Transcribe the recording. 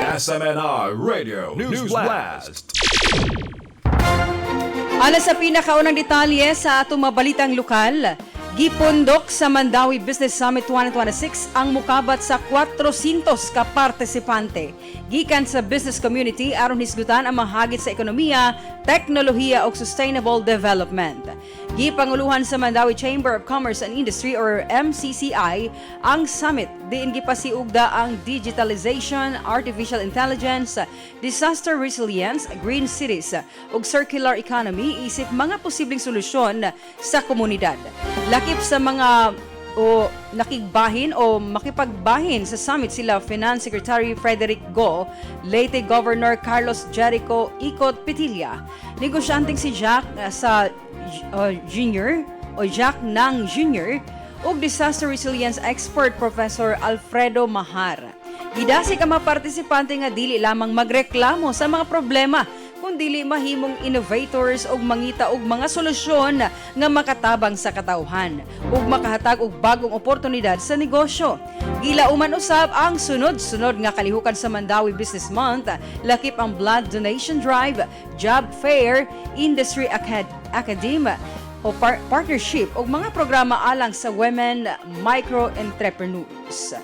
SMNI Radio News Blast. Alas sa pinakaunang detalye sa atong mabalitang lokal, gipundok sa Mandaue Business Summit 2026 ang mukabat sa 400 ka partisipante gikan sa business community aron hisgutan ang mahagit sa ekonomiya, teknolohiya ug sustainable development. Gipanguluhan sa Mandaue Chamber of Commerce and Industry or MCCI ang summit diin gipasiugda ang digitalization, artificial intelligence, disaster resilience, green cities ug circular economy isip mga posibleng solusyon sa komunidad. Lakip sa mga o nakigbahin o makipagbahin sa summit sila Finance Secretary Frederick Go, Leyte Governor Carlos Jericho Icot Petilla, negosyanteng si Jack sa Jr. o Jack Nang Jr. ug disaster resilience expert Professor Alfredo Mahar. Gidasig ang mga partisipante nga dili lamang magreklamo sa mga problema kundili mahimong innovators ug mangita og mga solusyon nga makatabang sa katawhan ug makahatag og bagong oportunidad sa negosyo. Gilauman usab ang sunod-sunod nga kalihukan sa Mandaue Business Month, lakip ang Blood Donation Drive, Job Fair, Industry Academy o partnership ug mga programa alang sa women micro entrepreneurs.